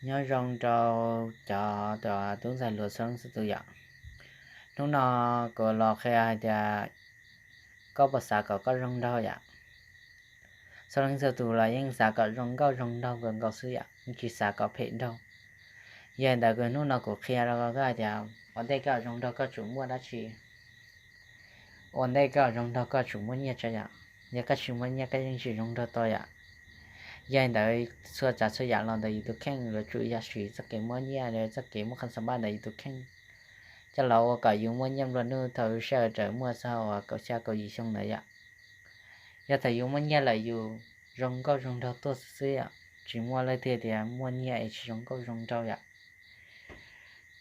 Nyob zoo rau cov tub ntxhais hluas txhua leej txhua tus yom. Hnub no kuv los qhia hais tias koj puas xav kom koj zoo nraug yom. Txhua leej txhua tus los yeej xav kom zoo nkauj zoo nraug nkaus nkaus xwb yom, yeej tsis xav kom phem nraug. Yog li ntawd hnub no kuv qhia rau koj hais tias ua ntej koj zoo nraug koj tsum muaj dab tsi. Ua ntej koj zoo nraug koj tsum muaj nyiaj tso yom. Yog koj tsis muaj nyiaj koj yeej tsis zoo nraug tau yom. Yog li ntawd txhua tsav txhua yam los ntawm yus tus kheej yuav tsum yog siv txoj kev muaj nyiaj, txoj kev muaj qhov xav npaj ntawm yus tus kheej coj los ua kom yus muaj nyiaj nplua nuj thaum lub sij hawm txawm muaj txog uas kaum xya kaum yim xyoo ntawd yom. Yog thaum yus muaj nyiaj lawm yus zoo nkauj zoo nraug tuaj xwb xwb yom, tsis muaj leej twg tias muaj nyiaj es tsis zoo nkauj zoo nraug yom.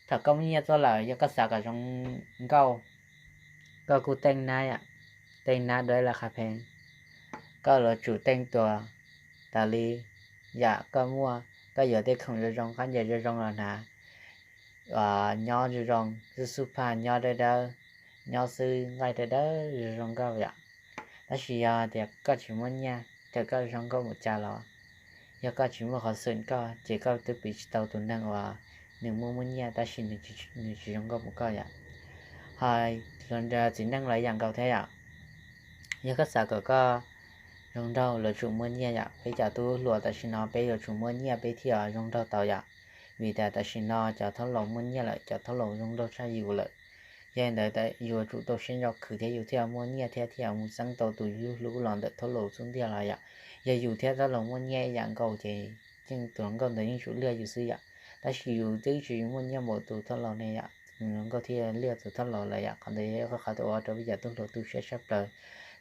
Thaum koj muaj nyiaj tuaj lawm yog koj xav kom zoo nkauj, koj kuj teej nab yom, teej nab dua ib laj qhab pheeb. Koj yuav tsum teej tuas tas li yam koj muaj, koj yuav tej khoom zoo zoo, qab ncaws zoo zoo los hnav, nyob zoo zoo, xub xub phaj nyob dawb dawb, nyob xwb nqaij dawb dawb zoo zoo nkauj yom. Tab sis yog tias koj tsis muaj nyiaj, txawm koj zoo nkauj mus cas los yog koj tsis muaj qhov xwm koj ces koj twb piv tsis tau tus neeg uas nws muaj muaj nyiaj tab sis nws tsis zoo nkauj mus koj yom. Ho txiv neej los ib yam nkaus thiab yom. Yog koj xav kom koj zoo nraug yuav tsum muaj nyiaj yom. Peb cov tub hluas tam sim no peb yuav tsum muaj nyiaj peb thiaj zoo nraug tau yom. Vim tias tam sim no cov thaub laus muaj nyiaj lawm, cov thaub laus zoo nraug tshaj yus lawm. Yog li ntawd yus yuav tsum tau siab ntso khwv thiab yus thiaj muaj nyiaj thiab thiaj mus txeeb tau tus yus hlub los ntawm thaub laus xub ntiag los yom. Yog yus thiab thaub laus muaj nyiaj ib yam nkaus ces yeej tus hluas nkauj ntawd yeej tsum liaj yus xwb yom. Tab sis yus twb tsis muaj nyiaj npaum tus thaub laus ne yom, tus hluas nkauj thiaj liaj tus thaub laus lawm yom. Qhov ntawd yog qhov uas ua rau peb cov tub hluas tu siab tshaj plaws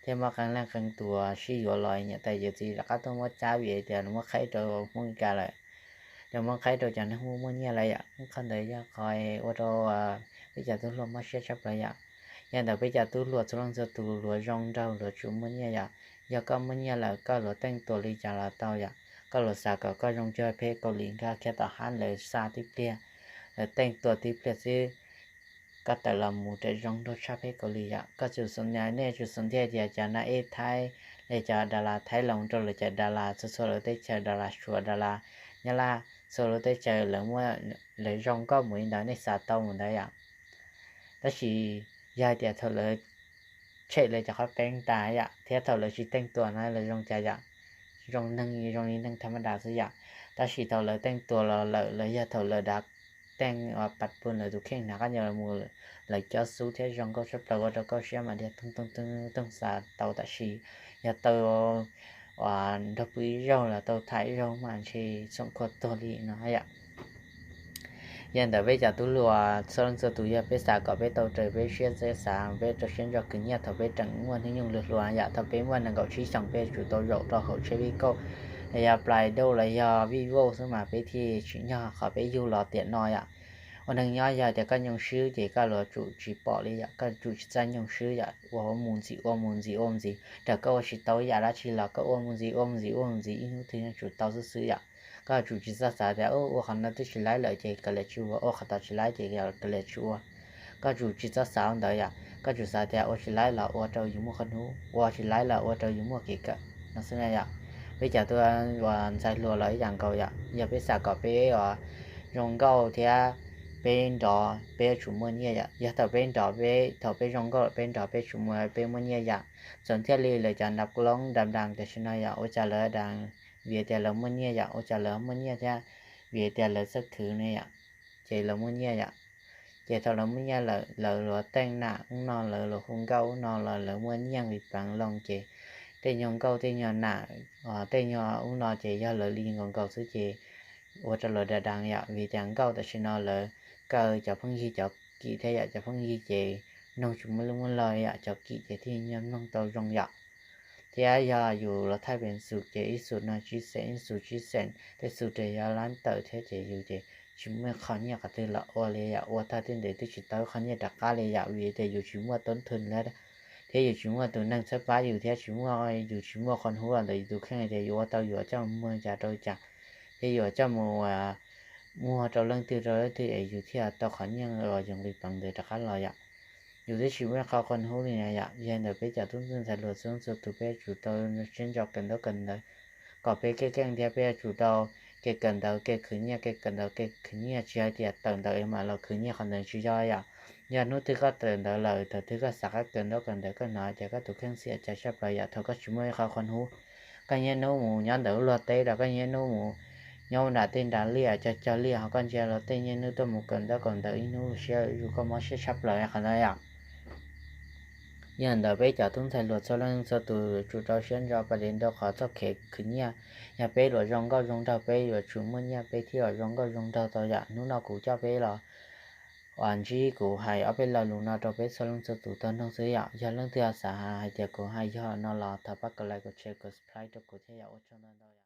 thiab muab qee leej qee tus sib yuav los niam tais yawm txiv rov qab tuaj muab cab vim tias nws muab qhaib rau Hmoob Mes Kas lawm. Nws muab qhaib rau cov neeg muaj muaj nyiaj lawm yom. Qhov ntawd yog qhov ua rau peb cov tub hluas mob siab tshaj plaws yom. Yog li ntawd peb cov tub hluas txhua leej txhua tus yuav zoo nraug yuav tsum muaj nyiaj yom. Yog koj muaj nyiaj lawm koj yuav teej tuas li cas los tau yom. Koj yuav xav kom koj zoo cuag pheb Kaus Lim nkag kiag tom hab lawv xa tib pliag, lawv teej tuas tib pliag xwb, koj tawm los mus ram zoo nraug tshaj pheb Kaus Lim yom. Koj tsum xav, nej tsum xav tias cov nas ej Thaib, cov das las Thaib los rau lawv cov das las txhua txhua lub teb chaws, das las Suav, das las Nyab Laj, txhua lub teb chaws lawv zoo nkauj mus li ntawd nej xav tau mus ntawd yom. Tab sis yog hais tias thaum lawv tshem lawv cov qhov peeb tas yom thiab thaum lawv tsis teej tuas na lawv zoo cas yom? Zoo neeg zoo li neeg thas mas das xwb yom. Tab sis thaum lawv teej tuas los lawm los yog thaum lawv dav teej uas pam pw lawv tus kheej hnav qab ncaws mus, lawv cob xub thiab zoo nkauj tshaj plaws ua rau koj siab mas dhia toog toog toog xav tau tam sim. Yog tau uas nrog pw ib zaug los tau tham ib zaug mas ntshe xoom khuav tuag li no yom. Yog li ntawd peb cov tub hluas txhua leej txhua tus yog peb xav kom peb tau raws peb siab txawj xav, peb rau siab ntso khwv nyiaj thaum peb tseem muaj hnub nyoog hluas hluas yom. Thaum peb muaj nees nkaum tsib xyoos peb yuav tsum tau zaum rau hauv tsheb vij kauj, los yog Play Doh los yog Vivo xwb mas peb thiaj tsim nyog qhov peb yug los tiam no yom. Ua neeg nyob yog tias koj nyoo swb ces koj yuav tsum tsis pom li yom, koj yuav tsum tsis txaj nyoo swb yom, ua mus ntxiv ua mus ntxiv ua mus ntxiv, raws koj ua tsis tau ib yam dab tsi los koj ua mus ntxiv ua mus ntxiv ua mus ntxiv ib hnub twg yuav tsum tau xwb xwb yom. Koj yuav tsum tsis txhob xav tias ua qhov no twb tsis laib lawm ces kav liam tsis ua, ua qhov tod tsis laib ces kav liam tsis ua. Koj yuav tsum tsis txhob xav ntawd yom, koj yuav tsum xav tias ua tsis laib los ua rau yus muaj qhov hnub, ua tsis laib los ua rau yus muaj kev kawm no xwb na yom. Peb cov tub uas ntxhais hluas los ib yam nkaus yom, yog peb xav kom peb uas zoo nkauj thiab peb nrov peb yuav tsum muaj nyiaj yom. Yog thaum peb nrov peb, thaum peb zoo nkauj peb nrov peb tsum muaj, peb muaj nyiaj yom. Txawm thiaj li lawv cov nrab loob nrab daas tam sim no yom, ua cas lawv daas? Vim tias lawv muaj nyiaj yom. Ua cas lawv muaj nyiaj thiab? Vim tias lawv txawj khwv ne yom, ces lawv muaj nyiaj yom. Ces thaum lawv muaj nyiaj lawm lawv luag teej nam ub no, lawv luag hu nkauj ub no los lawv muaj nyiaj nqis peev loo ces tej nyuag nkauj tej nyuag nam, tej nyuag ub no ces yog lawv li nkaus nkaus xwb ces ua rau lawv daas daas yom. Vim tias nkauj tam sim no lawv kaw cov phooj ywg cov kim thiab yom, cov phooj ywg ces mloog tsis muaj lub muaj lo yom, cov kim ces thiaj mloog tau zoo yom. Thiab yog yus los thaij pes xus ces ib xus no tsib xees, ib xus tsib xees, tej xus ces yog lab tawm thiab ces yus ces tsis muaj qhov nyiaj qhov twg los ua li yom, ua tag tej ntawd twb tsis tau qhov nyiaj rov qab li yom, vim tias yus tsis muaj toob thwj lawm thiab yus tsis muaj tus neeg txhawb pab yus thiab tsis muaj, yus tsis muaj qhov hnub los ntawm yus tus kheej tias yus ua tau yus coj mus muag cas rau cas, thiab yus coj mus muag rau leej twg rau leej twg es yus thiaj tau qhov nyiaj uas yus nqis peev ntawd rov qab los yom. Yus twb tsis muaj qhov qhov hnub li na yom. Yog li ntawd peb cov tub ntxhais hluas txhua leej txhua tus peb yuav tsum tau siab ntso kawm ntaub kawm ntawv kom peb keej keej thiab peb yuav tsum tau kev kawm ntawv kev khwv nyiaj, kev kawm ntawv kev khwv nyiaj, tsis hais tias tawm ntawv mam los khwv nyiaj, qhov ntawd tsis yog yom. Yog hnub twg koj tawm ntawv lawm, thaum twg koj xav qab kawm ntaub kawm ntawv koj hnov tias koj tus kheej xiam cas tshaj plaws yom, thaum koj tsis muaj ib qho qhov hnub, koj niaj hnub mus nyob ntawm lub luag teb los koj niaj hnub mus nyob nram tej nram liaj cog cog liaj, ho koj ntsia luag tej niaj hnub tuaj mus kawm ntaub kawm ntawv ib hnub siab zus koj mob siab tshaj plaws qhov ntawd yom. Yog li ntawd peb cov tub ntxhais hluas txhua leej txhua tus yuav tsum rau siab ntso pab dev ntau qhov txoj kev khwv nyiaj. Yog peb yuav zoo nkauj zoo nraug, peb yuav tsum muaj nyiaj peb thiaj yuav zoo nkauj zoo nraug tau yom. Hnub no kuv coj peb los uas ntsib kuv hais ob peb lo lus no rau peb txhua leej txhua tus tau mloog xwb yom. Yog leej twg xav hais tias kuv hais yog no los thov pab like, share, subscribe rau kuv thiab yom. Ua tsaug ntau ntau yom.